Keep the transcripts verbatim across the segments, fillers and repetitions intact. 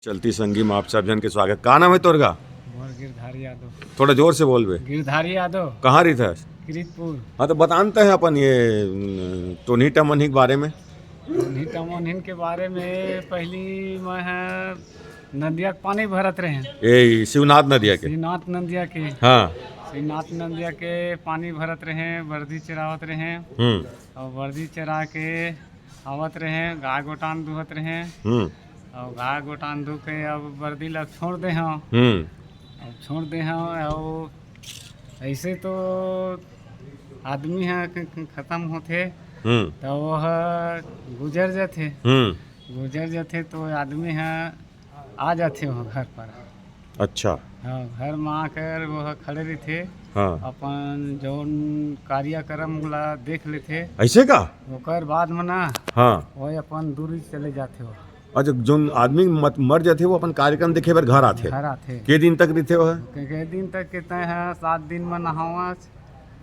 चलती संगी में आप सब जन के स्वागत। का नाम हे तोर गा? मोर गिरधारी यादव। थोड़ा जोर से बोलबे। गिरधारी यादव। कहाँ रहिथस? किरीटपुर। हाँ, तो बतान ते हे अपन ये, न, टोनही टमोनही के बारे में। टोनही टमोनही के बारे में, पहली मैं ह नदिया के पानी भरत रहें। ए, शिवनाथ नदिया के? शिवनाथ नदिया के। हाँ। शिवनाथ नदिया के पानी भरत रहें, बरदी चरावत रहें। हम्म। अउ बरदी चरा के आवत रहें, गाय गोटान दुहत रहें। हम्म। अउ गाय गोटान दुह के अब बरदी ला छोड़ दे हंव। हम्म। अब छोड़ दे हंव, अउ ऐसे तो आदमी ह ख-, ख-, खतम होथे, हम्म। त वो ह गुजर जाथे। हम्म। गुजर जाथे तो आदमी ह आ जाथे वो घर पर। अच्छा। हाँ, घर में आकर वो ह खड़े रहिथे, हाँ। अपन जौन कार्यक्रम ला देख लेथे। ऐसे का? ओकर बाद में ना, हाँ। वो अपन दूरी चले जाथे वो। अच्छा, जौन आदमी मत-, मर जाथे, वो अपन कार्यक्रम देखे बर घर आथे। घर आथे। के दिन तक रहिथे वो ह? के, के दिन तक के तय है, सात दिन में नहावस।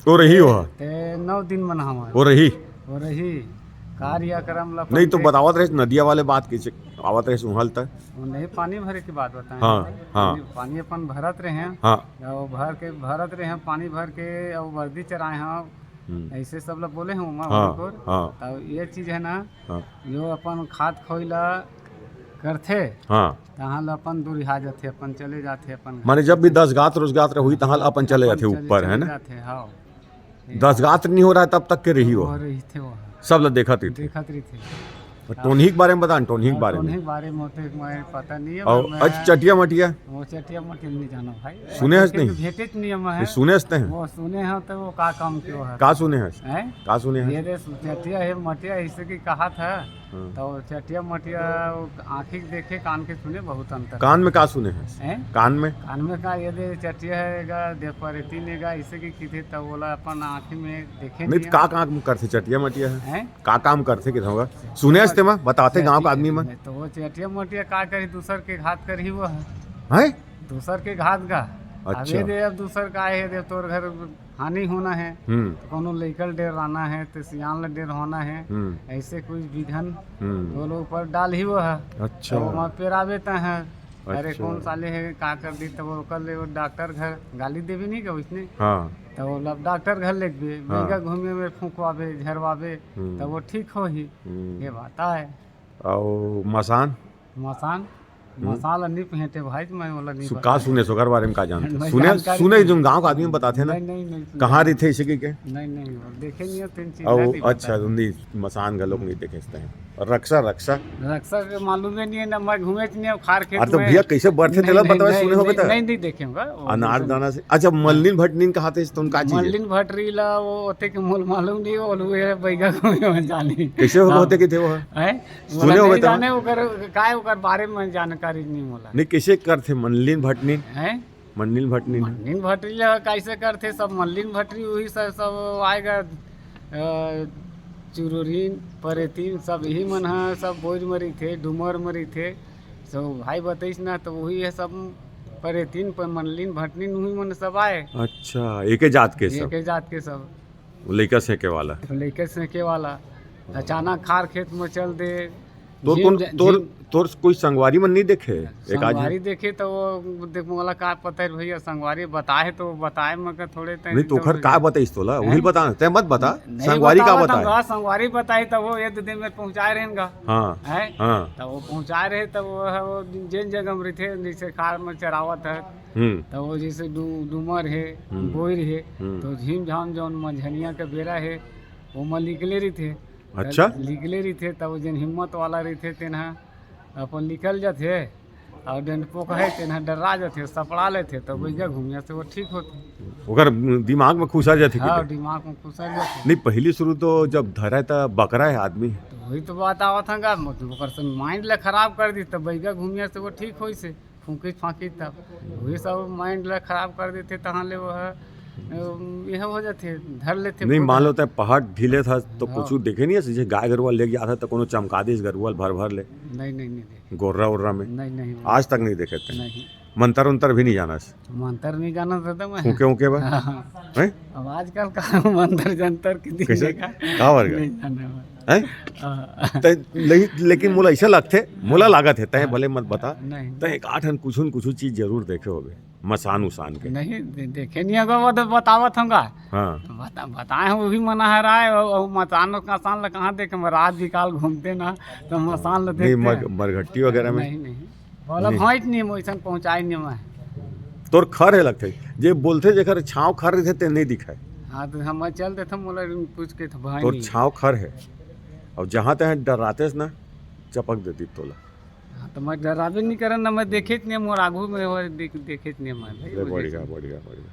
वो रही वो ह? ते नौ दिन में नहावस। वो रही? वो रही। कार्यक्रम ला नहीं तो अपन बतावत रहे नदिया वाले बात, कैसे आवत रहे सुहल तक। वो नहीं, पानी भरे की बात बताएं। हाँ, हाँ। पानी, पानी अपन भरत रहे। हाँ। वो भर के, भरत रहे, पानी भर के, वो बरदी चराए हैं। हम्म। ऐसे सब ला बोले हैं उमा हाँ, वाले को। हाँ। तब ये चीज है ना, हाँ। जो अपन खात खोई ला करथे, हाँ। तहाँ ला अपन दूरिहा जाथे, अपन चले जाथे अपन घर। माने जब भी दस गात्र, उस गात्र होही, तहाँ ला अपन चले अपन जाथे चले, ऊपर, है चले ना? जाथे, हाँ। दस गात्र नहीं हो रहा है, तब तक के रही वो। वो रही थे वो। सब ला देखत रही थे। देखत रही थे। और टोनही के बारे में बता, टोनही के हाँ, बारे में। टोनही के बारे में तो मैं पता नहीं है, और पर मैं अच्छा, चटिया मटिया? वो चटिया मटिया नहीं जाना भाई। सुने हस कहीं? भेटे नहीं है मैं। ये सुने हस तहीं? वो सुने हैं तो वो का काम क्यों है? का सुने हस? हैं? का सुने हस? ये रे चटिया है मटिया, इसे की कहा था। हाँ। तो चटिया मटिया वो आँखी के देखे, कान के सुने, बहुत अंतर कान है। में का सुने हस? हैं? कान में? कान में का, ये दे चटिया है गा, दे परेती ने गा, इसे की किथे तब बोला अपन आँखी में देखे नहीं, नहीं तो है। का काम करथे चटिया मटिया है? हैं? का काम करथे किथे होगा? सुने हस ते मा? बताथे गाँव के आदमी मन। नहीं तो वो चटिया मटिया का करी, दूसर के घात करही वो है। हैं? दूसर के घात गा। अच्छा। अब ये दे, अब दूसर का आए है, दे तोर घर हानि होना है, हम्म। तो कोनो लइका ल डेराना है, तो सियान ल डेराना है, हम्म। ऐसे कुछ विघन हम्म। वो लोग पर डालही वो है। अच्छा। तो वहाँ पेराबे त है। अरे अच्छा। कौन साले है, का कर दी, तब ओकर ले वो डॉक्टर घर गाली देबे नहीं का उसने। हाँ। तो वो लब डॉक्टर घर लेके हाँ। बइगा घूमे में फूंकवाबे, झरवाबे, हम्म। तब वो ठीक होही। हम्म। ये बात आए। अउ मसान? मसान? हम्म। मसान ला नी पहेंटे भाई, मैं ओला नी सु-, बता। का सुने हस ओकर बारे में का जानथे? मैं सुने, जानकारी सुने नहीं। जो गाँव के आदमी बताथे ना। नहीं, नहीं, नहीं सुने। कहाँ रहिथे इसे के? नहीं, नहीं, वो देखे नहीं हो, तीन चीज अउ नहीं पता। अच्छा, तो नहीं, मसान घलोक नहीं देखे इस तरह। और रक्सा, रक्सा? रक्सा के मालूम ही नहीं है ना, मैं घूमे च नहीं हूँ, खार खेत अरे तो में। भैया, कैसे बढ़थे नहीं, तेला नहीं, बतावे, नहीं, सुने होबे नहीं, त? नहीं, नहीं देखे होगा, वो अनार दूसरा दाना से। अच्छा, हाँ। मल्लिन भटनीन कहाथे, तुम का चीज है? मल्लिन भटरी ला, वो ओते के मोल मालूम नहीं, वो लोग ये बैगा घूमे में जानी। कैसे हो-, हाँ। होते के थे वो? हैं? सुने मोला होबे नहीं त? जाने, ओकर, काय ओकर बारे में जानकारी नहीं मोला। नहीं, कैसे करथे मल्लिन भटनीन? हैं? मल्लिन भटनीन? मल्लिन भटरी ला कैसे करथे? सब मल्लिन भटरी वही सब, सब आएगा, अ, चुरुरीन, परेतीन, सब यही मन ह, सब बोइर म रहिथे, डूमर म रहिथे। सब भाई बतइस ना, तो वही है सब परेतीन, पर मल्लिन भटनीन वही मन सब आए। अच्छा, एके जात के सब? एके जात के सब। वो लइका सेंके वाला। लइका सेंके वाला। अचानक खार खेत में चल दे। तोर झिम कौन, झ-, तोर, झिम। तोर कोई संगवारी मन नहीं देखे? एक आदमी? संगवारी देखे तो वो देख, मोला का पता है भैया, संगवारी बताए तो बताए, मगर थोड़े तैं नहीं तो एकदम ओखर का बताइस तोला? हैं? वही बता, तैं मत बता। नहीं संगवारी का बतावत बताए? हूँ, हाँ, संगवारी बताए तो वो एक दो दिन में पहुँचाए रहेन गा। हाँ, हैं? हाँ। तो वो पहुँचाए रहे तो वो है, वो जेन जगह में रहिथे, जैसे खार में चरावत है, हम्म। तो वो जैसे डू-, डूमर है, हम्म। बोइर है, हम्म। तो झिम झाम जौन मंझनिया के बेरा है, ओमा निकले रहिथे। अच्छा। निकले रहिथे, तब जेन हिम्मत वाला रहिथे, तेन ह अपन निकल जाथे, अउ डेंडपोक है, तेन ह डर्रा जाथे, सपड़ा लेथे, तब बइगा घुमिया से वो ठीक होथे। ओकर दिमाग में खुसर जाथे हाँ, कि नहीं? दिमाग में खुसर जाथे। नहीं, पहली शुरू तो जब धरे त बकरा है आदमी। तो वही तो बात आवत हंगा, मतलब, ओकर से mind ला खराब कर दी, तब बइगा घुमिया से वो ठीक होइसे। फूंकिस फांकिस तब वही सब mind ला खराब कर देथे, तहाँ ले वो ह, अम, यह हो जाथे, धर लेथे नहीं, भूत मान ह। लो तैं पहाड़ ढीले था तो हाँ। कुछ देखे नहीं है, जैसे गाय गरुआ लेके जाता तो कोनो चमका दिस गरुआ भर भर ले। नहीं, नहीं, नहीं देखे। गोर्रा उर्रा में? नहीं, नहीं, नहीं। आज तक नहीं देखे तैं? नहीं। मंतर उंतर भी नहीं जानस? मंतर नहीं जानत रहता मैं। फूंके उंके बा? हाँ। हैं? अब आजकल का मंतर जंतर के दिन कैसे? देखा? का वर्ग? नहीं जाने वाला। हैं? हाँ। तैं नहीं, लेकिन मोला ऐसा लगथे, मोला लागत हे, तैं भले मत बता, नहीं। तैं एक आठ ठन कुछु न कुछु चीज जरूर देखे होबे, मसान उसान के। नहीं, दे-, देखे नहीं होगा, वो तो बतावत होगा। हाँ। तो बता, बताए हम, वो भी मना हराए, और, और मसान, मसान ला कहाँ देखे, हम रात बिकाल घूमते ना, तो मसान ला नहीं, देखते मर, हैं। मरघट्टी वगैरह में। नहीं, नहीं, बोला नहीं। भैंस नहीं, वैसन पहुँचाए नहीं मैं। तोर खर हे लगथे, जे बोलथे जेकर छाँव खर रहिथे, ते नहीं दिखाए। हाँ, तो हम चल देते, मोला पूछ के तो भाई तोर नहीं। छाँव खर हे, और जहाँ तहाँ डरातेस ना, चपक देती तोला। हाँ, तो मैं डराबे नहीं करन ना, मैं देखे नहीं, मोर आगू में वो देख, देखे नहीं मैं भाई, ले, वो बढ़िया, देखे। बढ़िया, बढ़िया।